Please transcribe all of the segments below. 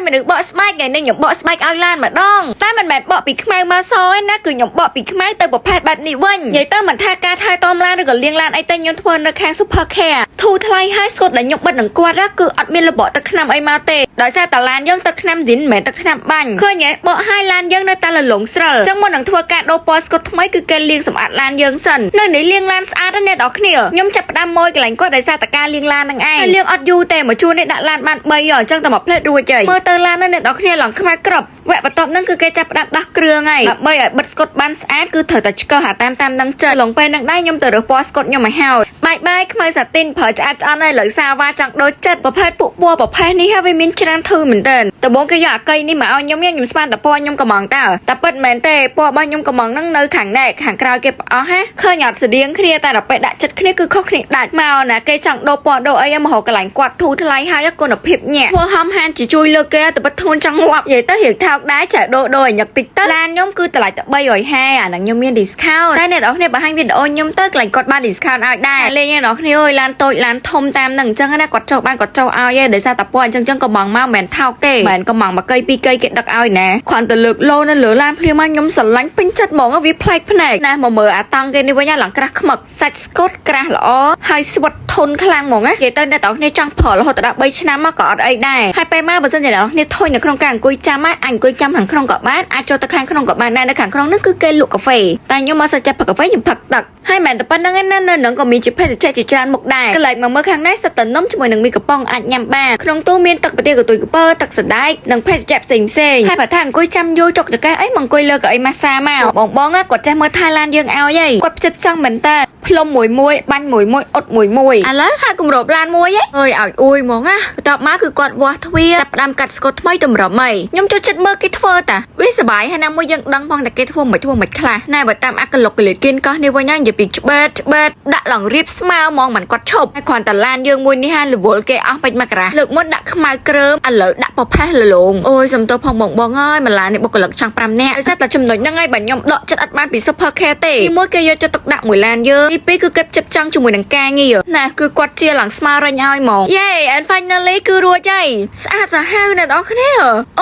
មនុស្សបកស្បែកថ្ងៃនេះខ្ញុំបកស្បែកឲ្យឡានម្ដងតែមិនមែនបកពីខ្មៅមកសឯណាគឺខ្ញុំបកពីខ្មៅទៅប្រភេទបែបនេះវិញនិយាយទៅមិនថាការថែទាំឡានឬក៏លាងឡានអីទេខ្ញុំធ្វើនៅខាង Super Care ធូរថ្លៃហើយស្គត់ដែលខ្ញុំបិទនឹងគាត់ណាគឺអត់មានរបកទឹកថ្នាំអីមកទេដោយសារតាឡានយើងទឹកថ្នាំស៊ីនមិនមែនទឹកថ្នាំបាញ់ឃើញទេបកឲ្យឡានយើងនៅតែលលងស្រិលចឹងមុននឹងធ្វើការដូរពណ៌ស្គត់ថ្មីគឺគេលាងសម្អាតឡានយើងសិននៅនេះលាងឡានស្អាតណាស់អ្នកនរគ្នាខ្ញុំចាប់ផ្ដើមម៉ួយកន្លែងគាត់ដោយសារតែការលាងឡាននឹងឯងហើយលាងអត់យូរទេមកជួននេះដាក់ឡានបាន3អញ្ចឹងតែមួយផ្លេតរួចហើយមើលទៅឡាននោះអ្នកនរគ្នាឡើងខ្មៅក្រប់វគ្គបន្ទាប់ហ្នឹងគឺគេចាប់ផ្ដើមដោះគ្រឿងហើយដើម្បីឲ្យបិទស្កុតបានស្អាតគឺត្រូវតែឆ្កឹះអាតាមតាមនឹងចិត្តឡងពេលហ្នឹងដែរខ្ញុំទៅរើសពណ៌ស្កុតខ្ញុំឲ្យហើយបាយបាយខ្មៅសាទីនប្រើឆ្អាតឆ្អន់ហើយលើសាវ៉ាចង់ដូចចិត្តប្រភេទពួកពណ៌ប្រភេទនេះហើយវាមានច្រើនធឺមែនតើដំបូងគេយកអាកីនេះមកឲ្យខ្ញុំខ្ញុំស្មានតែពណ៌ខ្ញុំកំងតើតែពិតមែនទេពណ៌របស់ខ្ញុំកំងហ្នឹងនៅខាងណែខាងក្រោយគេប្រអស់ហាឃើញអត់ស្តៀងគ្នាតែដល់ពេលដាក់ចិត្តគ្នាគឺខុសគ្នាដាច់មកណាគេចង់ដូរពណ៌ដូរអីមករកកន្លែងគាត់ធូរថ្លៃហើយគុណភាពញាក់ធ្វើហំហានជាជួយលើកគេតែពិតធ្ងន់ចង់ងាប់និយាយទៅរៀងថោកដែរចែដូរដូរឲ្យញឹកតិចទៅឡានខ្ញុំគឺតម្លៃតែ350អាហ្នឹងខ្ញុំមាន discount តែអ្នកនរគ្នាបង្ហាញវីដេអូខ្ញុំទៅកន្លែងគាត់បាន discount ឲ្យដែរលេងអ្នកនរគ្នាអើយឡានតូចឡានធំតាមហ្នឹងអញ្ចឹងណាគាត់ចុះបានគាត់ចុះឲ្យឯងដោយសារតែពណ៌អញ្ចឹងអញ្ចឹងកំងមកមិនមែនថោកទេមិនមែនកំងមួយកីពីរកីគេដឹកឲ្យណាគ្រាន់តែលើកលោនៅលើឡានភ្លាមមកខ្ញុំស្រឡាញ់ពេញចិត្តហ្មងវាប្លែកភ្នែកណាមកមើលអាតង់គេនេះវិញឡើងក្រាស់ខ្មឹកសាច់ស្កុតក្រាស់ល្អហើយស្វិតធន់ខ្លាំងហ្មងណានិយាយទៅអ្នកទាំងគ្នាចង់ប្រើរហូតដល់3ឆ្នាំមកក៏អត់អីដែរហើយពេលមកបើសិនជាអ្នកទាំងគ្នាធុញនៅក្នុងការអង្គុយចាំអាចអង្គុយចាំខាងក្នុងក៏បានអាចចូលទៅខាងក្នុងក៏បានដែរនៅខាងក្នុងនោះគឺគេលក់កាហ្វេតែខ្ញុំមកសិចចិត្តផឹកកាហ្វេខ្ញុំផឹកទឹកហើយមិនតែប៉ុណ្្នឹងឯណានៅនឹងក៏មានជាភេសជ្ជៈជាច្រើនមុខដែរកន្លែងមកមើលខាងនេះសិតតែនំជាមួយនឹងមីកំប៉ុងអាចញ៉ាំបានក្នុងទូមានទឹកប្រទាលកន្ទុយកពើទឹកសណ្ដែកនិងភេសជ្ជៈផ្សេងផ្សេងហើយបើថាអង្គុយចាំយូរចុកចកេះអីមកអង្គុយលើកៅអីម៉ាសាមកបងបងគាត់ចេះមើលថែឡានយើងឲ្យហីគាត់ផ្ចិតផ្ចង់មែនតើផ្លុំមួយមួយបាញ់មួយមួយអ៊ុតមួយមួយឥឡូវហៅគម្របឡានមួយហីអើយឲ្យអួយហ្មងណាបន្ទាប់មកគឺគាត់វាស់ទ្វារចាប់ផ្ដើមកាត់ស្កុតថ្មីតម្រឹមហីខ្ញុំចូលចិត្តមើលគេធ្វើតាវាសប្បាយហើយណាមួយយើងដឹងផងតែគេធ្វើមិនធ្វើមិនខ្លះណែបើតាមអាកលុកកលៀតគៀនកោះនេះវិញណានិយាយពីច្បេតច្បេតដាក់ឡើងរៀបស្មើហ្មងមិនគាត់ឈប់ហើយគ្រាន់តែឡានយើងមួយនេះហារវល់គេអស់ពេជ្រមករាលើកមុនដាក់ខ្មៅគ្រើមឥឡូវដាក់ប្រផេះលលងអូយសំទោសផងបងបងអើយមួយឡាននេះបុគ្គលិកចង់5នាក់ដោយសារតែចំណុចហ្នឹងហើយបើខ្ញុំដកចិត្តអត់បានពី Super Care ទេទីមួយគេយកចិត្តទុកដាក់មួយឡានយើងទីពីរគឺគេផ្ចិតផ្ចង់ជាមួយនឹងការងារណាគឺគាត់ជាឡើងស្មើរញឲ្យហ្មង Yay, and finally គឺរួចហើយស្អាតសាហាវអ្នកនរគ្នា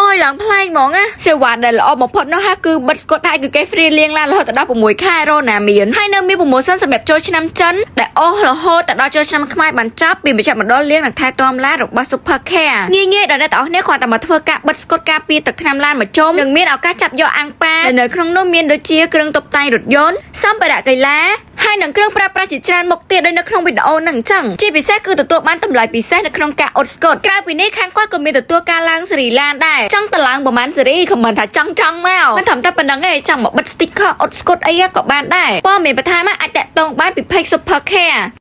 អូយឡើងប្លែកហ្មងណាសេវាដែលល្អបំផុតនោះហាគឺបិទស្កុតហើយគឺគេ free លាងឡានរហូតដល់6ខែរណាមានហើយនៅមាន promotion សម្រាប់ចូលឆ្នាំចិនដែលអស់រហូតទៅដល់ចូលឆ្នាំខ្មែរបានចប់ពីមជ្ឈមណ្ឌលលាងនិងថែទាំឡានរបស់ Super Care ងាយងាយដល់អ្នកទាំងអស់គ្នាគ្រាន់តែមកធ្វើការបិទស្កុតការពារទឹកថ្នាំឡានមកជុំនិងមានឱកាសចាប់យកអាំងប៉ាដែលនៅក្នុងនោះមានដូចជាគ្រឿងតុបតែងរថយន្តសម្ភារៈកីឡាហើយនឹងគ្រឿងប្រើប្រាស់ជាច្រើនមុខទៀតដូចនៅក្នុងវីដេអូហ្នឹងអញ្ចឹងជាពិសេសគឺទទួលបានតម្លៃពិសេសនៅក្នុងការអ៊ុតស្កុតក្រៅពីនេះខាងគាត់ក៏មានទទួលការឡើងសេរីឡានដែរចង់តឡើងប្រហែលសេរីខមមិនថាចង់ចង់មកមិនត្រឹមតែប៉ុណ្្នឹងទេចង់មកបិទ sticker អ៊ុតស្កុតអីក៏បានដែរព័ត៌មានបន្ថែមអាចតាក់ទងបានពី page Super Care។